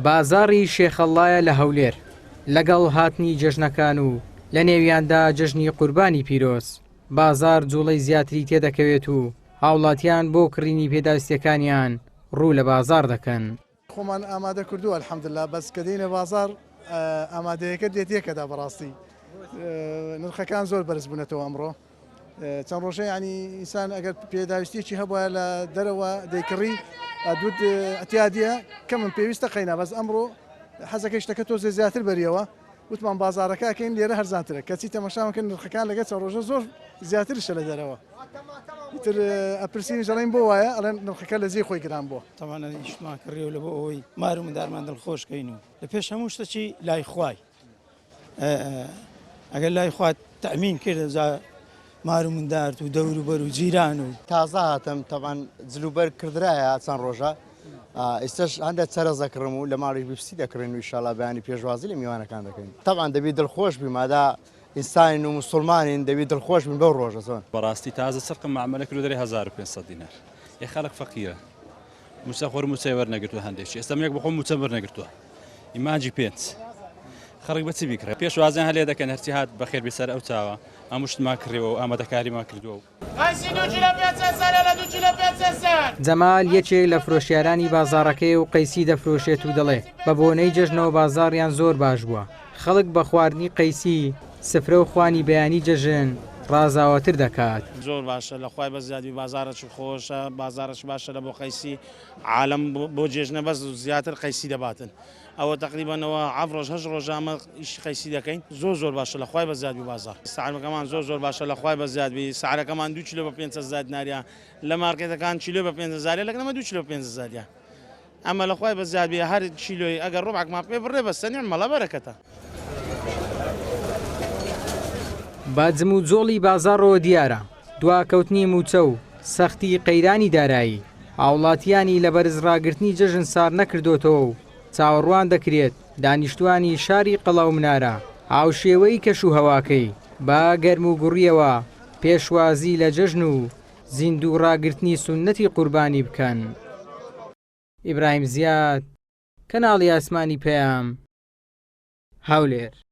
بازاڕی شێخەڵڵایە لە هەولێر، لەگەڵ هاتنی جەژنەکان و لە نێویاندا جەژنی قوربانی پیرۆز، بازاڕ جوڵەی زیاتری تێدەکەوێت و هاوڵاتیان بۆ کڕینی پێداویستیەکانیان ڕوو لە بازاڕ دەکەن. خۆمان ئامادە کردووە الحمدللە بەس کە دێینە بازاڕ ئامادەیەکە لێ تێکەدا بەڕاستی نرخەکان زۆر بەرز بوونەتەوە ئەمڕۆ چەند ڕۆژە ینی ئینسان ئەگەر پێداویستیەکی هەبووە لە دەرەوە دەیکڕی دوت ئەتیادیە کەمم پێویستە قەینا بەس ئەمڕۆ حەزەکەی شتەکە تۆزێ زیاتر بەریەوە وتمان بازاڕەکە ئەکەین لێرە هەرزانترە کەچی تەماشامان کرد نرخەکان لەگەر چەند ڕۆژە زۆر زیاترشە لە دەرەوە ئیتر ئەپرسینیش ئەڵێن بۆ وایە ئەڵێن نرخەکە لە جێی خۆی گران بووە. تەبعەن ئیشمان کڕیەوە لە بۆ ئەوەی مار و مندارمان دڵخۆش کەین و لە پێش هەموو شتەکی لای خوای ئەگەر لای خوا تەئمین کرد جا مار و مندارت و دەوروبەر و جیران و. تازە هاتم تەبعەن جلوبەرگ کڕدرایە چەند ڕۆژە ئیستەش هەندێک چەرەز دەکڕم و لە ماڵیش بیپسی دەکڕین و ئیشاڵا بەیانی پێشوازی لە میوانەکان دەکەین تەبعەن دەبی دڵخۆش بی مادا ئینسانین و موسڵمانین دەبی دڵخۆش بین بەو ڕۆژە چۆن. بەڕاستی تازە چرقم مەعمەلە کردوە دەرێ 1500 دینار ئێ خەڵک فەقیرە موچە خۆر موچەی وەرنەگرتوە هەندێکی ئێستا من یەک بەخۆم موچەم وەرنەگرتوە ئیمانجی پێنج خەڵک بە چی بیکڕێ پێشوازیان هەلێ دەکەن هەرچی هات بەخێر بێ سەر ئەو چاوە هەموو شتمان کڕیوە و ئامادەکاریمان کردووە و. جەمال یەکێک لە فرۆشیارانی بازاڕەکەیە و قەیسی دەفرۆشێت و دەڵێ، بە بۆنەی جەژنەوە بازاڕیان زۆر باش بووە، خەڵک بە خواردنی قەیسی سفرە و خوانی بەیانی جەژن ڕازاوەتر دەکات. زۆر باشە لە خوای بەزیادبی بازاڕێکی خۆشە بازاڕێکی باشە لە بۆ قەیسی عالەم بۆ جێژنە بەس زیاتر قەیسی دەباتن ئەوە تەقریبەن ئەوە حەف ڕۆژ هەشت ڕۆژە ئەمە ئیشی قەیسی دەکەین زۆر زۆر باشە لە خوای بەزیاد بی بازاڕ سعرەکەمان زۆر زۆر باشە لە خوای بەزیاد بی سعرەکەمان دوو کیلۆ بە 500 دیناریە لە مارکێتەکان کیلۆ بە 5000 لەگەڵ ئەمە دوو کیلۆ بە 5000 ئەمە لە خوای بەزیاد بی هەر کیلۆی ئەگەر ڕوبعەکمان پێ بڕێ بەسە نیعمەڵە بەرەکەتە. بە جموجۆڵی بازاڕەوە دیارە دواکەوتنی مووچە و سەختی قەیرانی دارایی، هاوڵاتییانی لە بەرزڕاگرتنی جەژن ساڕنەکردۆتەوە و چاوەڕوان دەکرێت دانیشتووانی شاری قەڵا و منارە هاوشێوەی کەشوهەواکەی بە گەرموگوڕییەوە پێشوازی لە جەژن و زیندوو ڕاگرتنی سوننەتی قوربانی بکەن. ئیبراهیم زیاد، کەناڵی ئاسمانی پەیام، هەولێر.